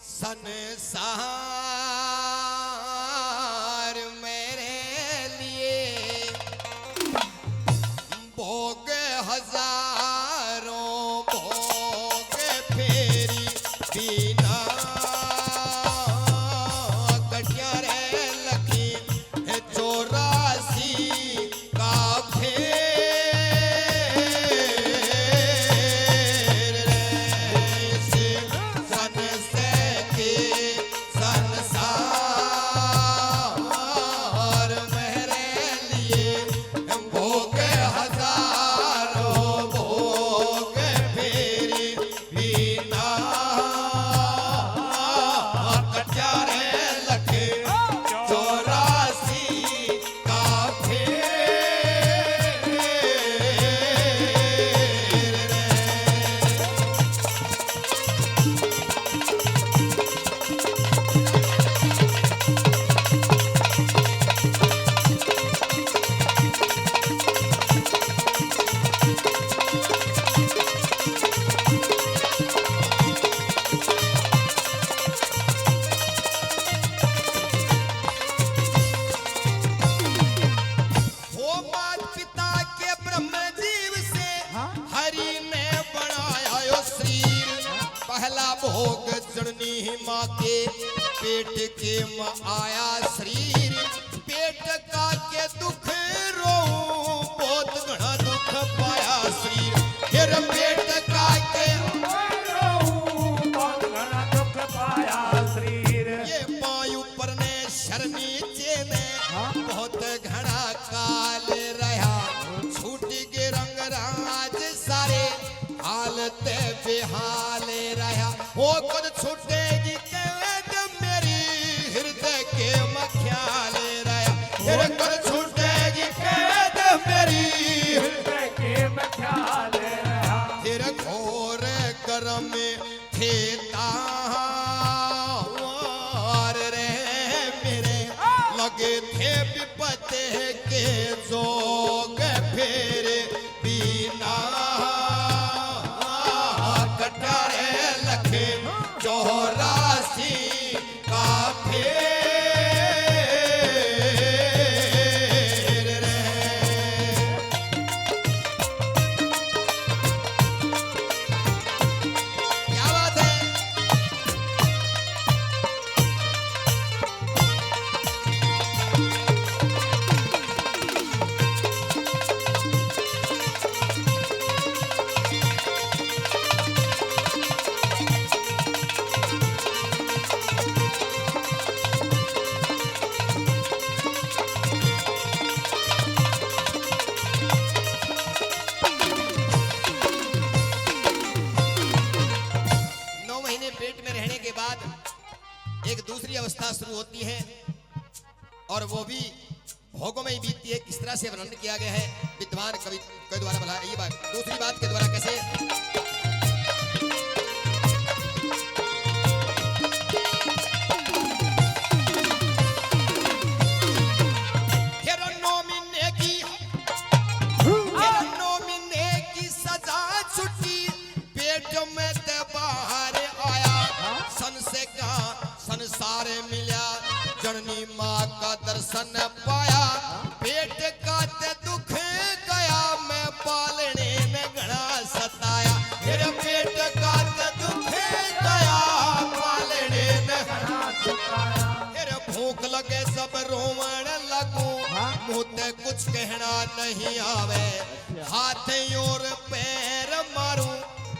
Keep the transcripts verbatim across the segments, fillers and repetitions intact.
संसार मेरे लिए भोग हजारों भोग फेरी बिना कटिया रे लखी चौरासी का फेर रे। इस संसार के संसार मेरे लिए भोग हजारों भोग फेरी बिना कट्या रे लख चौरासी का फेर रे। हो मात पिता के ब्रह्म जीव से हाँ? हरि ने बनाया यो शरीर। पहला भोग जननी माँ के पेट के में आया शरीर। पेट का के दुख रोऊं, बहुत घना दुख पाया शरीर। फिर पेट का के बहुत घना दुख पाया शरीर। ये पाँव ऊपर ने सर नीचे ने हाँ। बहुत घना काल रहा। छूट के रंग राज सारे हालत बेहाल रहा। ओ कद छूटेगी कैद मेरी हृदय के में ख्याल रहा। फिर कद छूटेगी कैद मेरी हृदय के में ख्याल रहा। फिर घोर कर्म थे तार रे मेरे, लगे थे विपत के जोग फेर बिना कट्या रे लख चौरासी का फेर रे। क्या बात है? नौ महीने पेट में रहने के बाद एक दूसरी अवस्था शुरू होती है और वो भी भोगों में ही बीतती है। किस तरह से वर्णन किया गया है विद्वान कवि के द्वारा, भला ये बात, दूसरी बात के द्वारा कैसे? फिर नौ महीने की, फिर नौ महीने की सजा छुट्टी, पेट में ते बाहर आया। हाँ? संस का संसार मिला, जननी माँ का दर्शन पाया। पेट का ते दुख गया, मैं पालने ने घना सताया। फिर पेट का ते दुख गया, पालने ने घना सताया। फिर भूख लगे सब रोवण लगू, हाँ? मुँह ते कुछ कहना नहीं आवे। हाथ और पैर मारूं,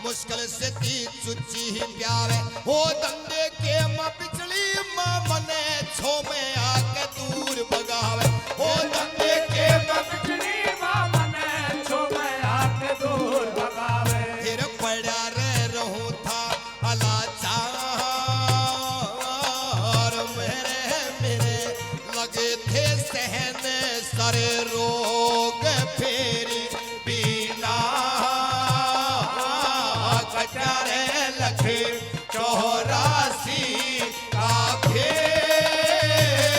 मुश्किल से ती चुच्ची ही प्यावे। हो धंधे के माँ बिजली माँ मने छो में आके दूर भगावे। हो धंधे के माँ बिजली माँ मने छो में आके दूर भगावे। फिर पड़ा रे रहूं था अलाचार मेरे, मेरे लगे थे सहन सारे रोग फेरी बिना कट्या रे लख चौरासी का फेर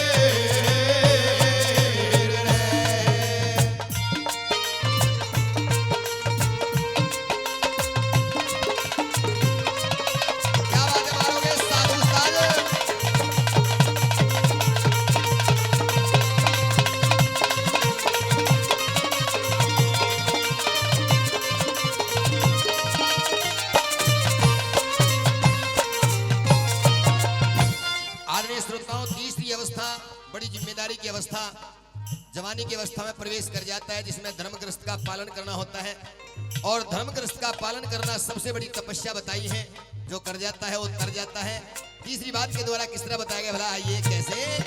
अवस्था, जवानी की अवस्था में प्रवेश कर जाता है, जिसमें धर्मग्रस्त का पालन करना होता है। और धर्मग्रस्त का पालन करना सबसे बड़ी तपस्या बताई है। जो कर जाता है, वो तर जाता है। तीसरी बात के द्वारा किस तरह बताया गया भला? आइए, कैसे?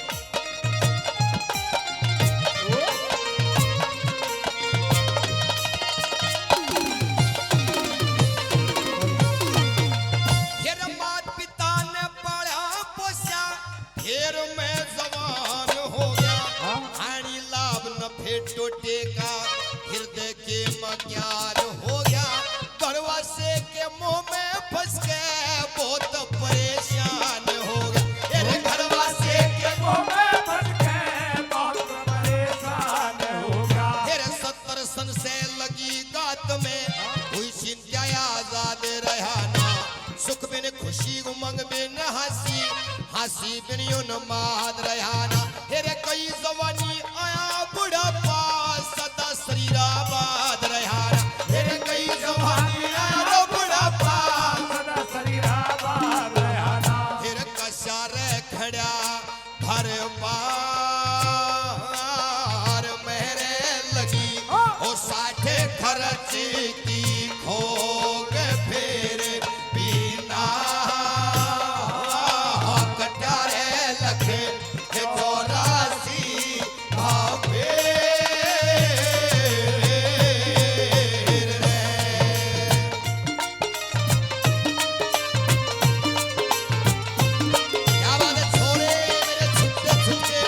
फिर मात पिता ने पाला पोसा, फिर मैं जवान हो गया। हाँ। आनी लाभ न फिर टोटे का, हृदय के मक्यार हो गया। घरवासे के मुंह में फंस के बहुत परेशान हो गया। तेरे घरवासे के मुंह में फंस के बहुत परेशान हो गया। तेरे सत्तर सन से लगी गात में, हुई चिंता आजाद रहा ना। सुख बिन खुशी, उमंग बिन हंसी, हंसी बिन उन्माद रहा ना। तेरे कई जवानी आया बुढ़ापा, सदा शरीर आबाद रहा ना। तेरे कई जवानी आया बुढ़ापा, सदा शरीर आबाद रहा ना। तेरे कसा रे खड़ा घर बार मेरे लगी, ओ साठ खर्च की खोग फिर बिना कटारे लखे चौरासी भावे रे। क्या बात है, छोरे मेरे छुट्टे छुट्टे।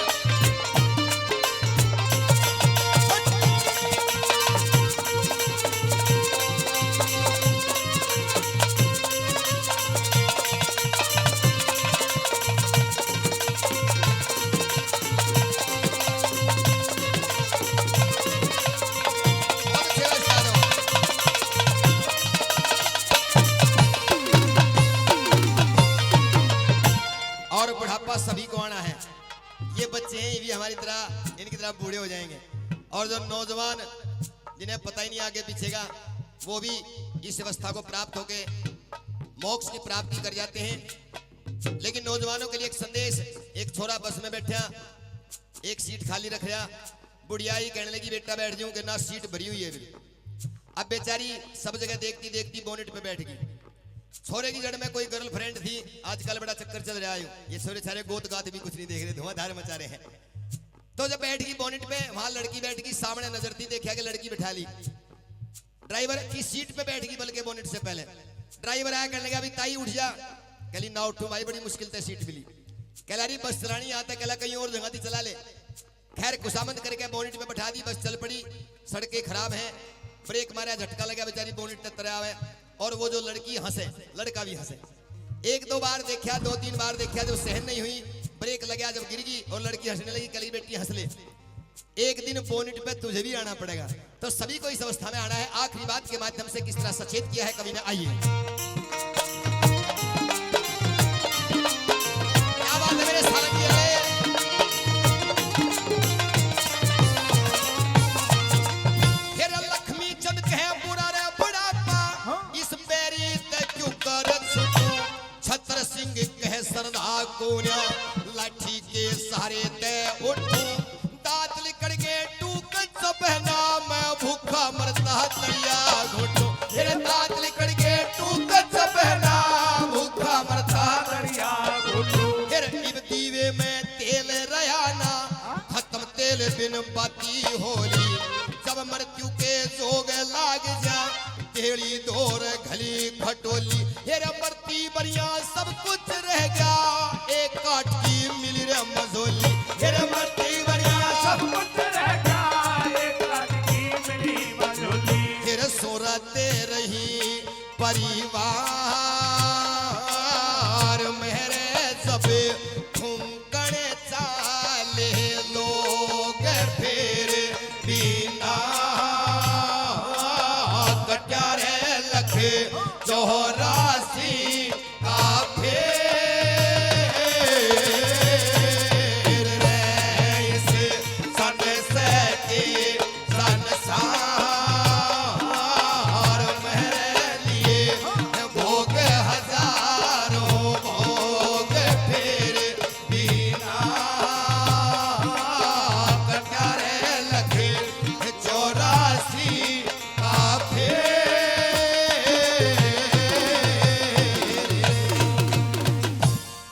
और बुढ़ापा सभी को आना है। ये बच्चे हैं, ये भी हमारी तरह, इनकी तरह बूढ़े हो जाएंगे। और जो नौजवान, जिन्हें पता ही नहीं आगे पीछे का, वो भी इस अवस्था को प्राप्त होके मोक्ष की प्राप्ति कर जाते हैं। लेकिन नौजवानों के लिए एक संदेश। एक छोरा बस में बैठा, एक सीट खाली रख रहा। बुढ़िया ही कहने लगी, "बेटा, बैठ जाऊं?" के, "ना, सीट भरी हुई है।" अब बेचारी सब जगह देखती देखती बोनेट पे बैठ गई। छोरे की जड़ में कोई गर्लफ्रेंड थी, आजकल बड़ा चक्कर चल रहा है, ये छोरे छारे गोत गात भी कुछ नहीं देख रहे, धुआंधार मचा रहे हैं। तो जब बैठ गई बोनेट पे, वहां लड़की बैठ गई, सामने नजर थी, देखा कि लड़की बैठा ली। ड्राइवर की सीट पे बैठ गई, बल्कि बोनेट से पहले। ड्राइवर आया, कहने लगा, "अभी ताई उठ जा।" कहली, "ना उठूं भाई, बड़ी मुश्किल से सीट मिली।" कहला, "अरे बस चलानी आता।" कहला, "कहीं और जगह थी चला ले।" खैर, खुशामद करके बोनेट पे बैठा दी, बस चल पड़ी। सड़कें खराब हैं, ब्रेक मारा, झटका लगा, बेचारी बोनेट तक तरा हुआ है। और वो जो लड़की हंसे, लड़का भी हंसे। एक दो बार देखा, दो तीन बार देखा, जब सहन नहीं हुई, ब्रेक लगा, जब गिर गई और लड़की हंसने लगी, कहली, "बेटी, हंस ले, एक दिन बोनेट पे तुझे भी आना पड़ेगा।" तो सभी को इस अवस्था में आना है। आखिरी बात के माध्यम से किस तरह सचेत किया है कवि ने, आइए। क्या बात है मेरे सारंगी वाले। फिर लक्ष्मी चंद कहे, "बुरा रे बुढ़ापा, हाँ। इस बैरी ते क्यों कर छुटू?" छतर सिंह कहे, "सरदा कोन्या, लाठी के सहारे ते उठूं, दांत लिकड़ के टूक चबहना, मैं भूखा मरता तरिया घोटूं।" फिर दांत लिकड़ के टूक चबहना, भूखा मरता तरिया घोटूं। फिर इब दीवे में तेल रहा ना, खत्म तेल बिन बाती होली। जब मृत्यु के जोग लाग जा, तेली दौर घली खटोली। फिर मरती बरिया सब कुछ रह गया, एक काठ की मिली रे मझोली। फिर मरती बरिया सब कुछ रह गया, एक काठ की मिली मझोली। फिर सोरते रही परिवार